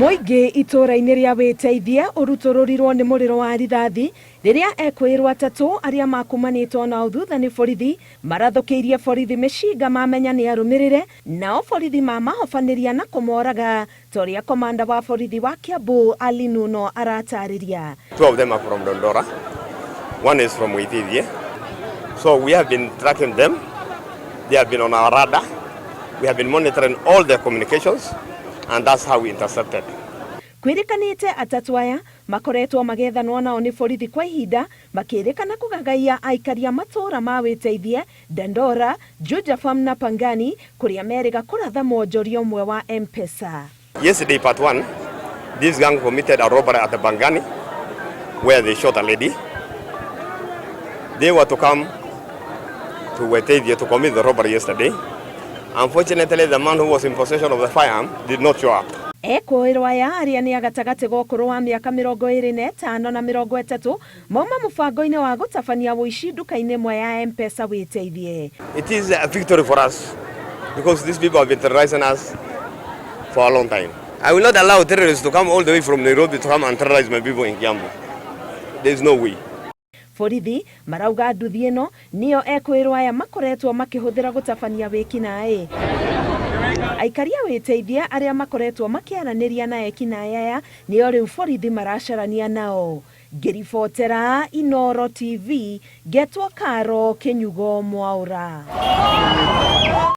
Mũingĩ itũũra-inĩ rĩa Wĩteithie ũrutũrũrirwo nĩ mũrĩro wa rithathi rĩrĩa ekũĩrwo atatũ arĩa makumanĩtwo nao thutha nĩ borithi marathũkĩirie borithi mĩcinga mamenya nĩ arũmĩrĩre nao borithi mamahobanĩria na kũmoraga ta ũrĩa komanda wa borithi wa Kiambu Ali Nuno aratarĩria. Two of them are from Dandora. One is from Witeithie. So we have been tracking them. They have been on our radar. We have been monitoring all their communications, and that's how we intercepted. Kwĩrĩkanĩte atatũ aya makoretwo magĩethanwo nao nĩ borithi kwa ihinda makĩrĩkana kũgagaia aikari a matũũra ma Wĩteithie, Dandora, Juja Farm na Pangani kũrĩa merĩga kũratha mwonjoria ũmwe wa M-Pesa. Yesterday, part one, this gang committed a robbery at the Pangani, where they shot a lady. They were to come to Witeithie to commit the robbery yesterday. Unfortunately, the man who was in possession of the firearm did not show up. Ekũĩrwo aya arĩa nĩ a gatagatĩ ga ũkũrũ wa mĩaka 25 na 30 mauma mũbango-inĩ wa gũtabania ũici nduka-inĩ ĩmwe ya M-Pesa Wĩteithie. It is a victory for us because these people have been terrorizing us for a long time. I will not allow terrorists to come all the way from Nairobi to come and terrorize my people in Kiambu. There is no way. Borithi marauga nduthi ĩno nĩyo ekũĩrwo aya makoretwo makĩhũthĩra gũtabania wĩkinaĩ. Aikari a Wĩteithie arĩa makoretwo makĩaranĩria na ekinaĩ aya nĩo rĩu borithi maracarania nao. Ngĩribotera Inooro TV, ngetwo Karo Kĩnyugo Mwaũra.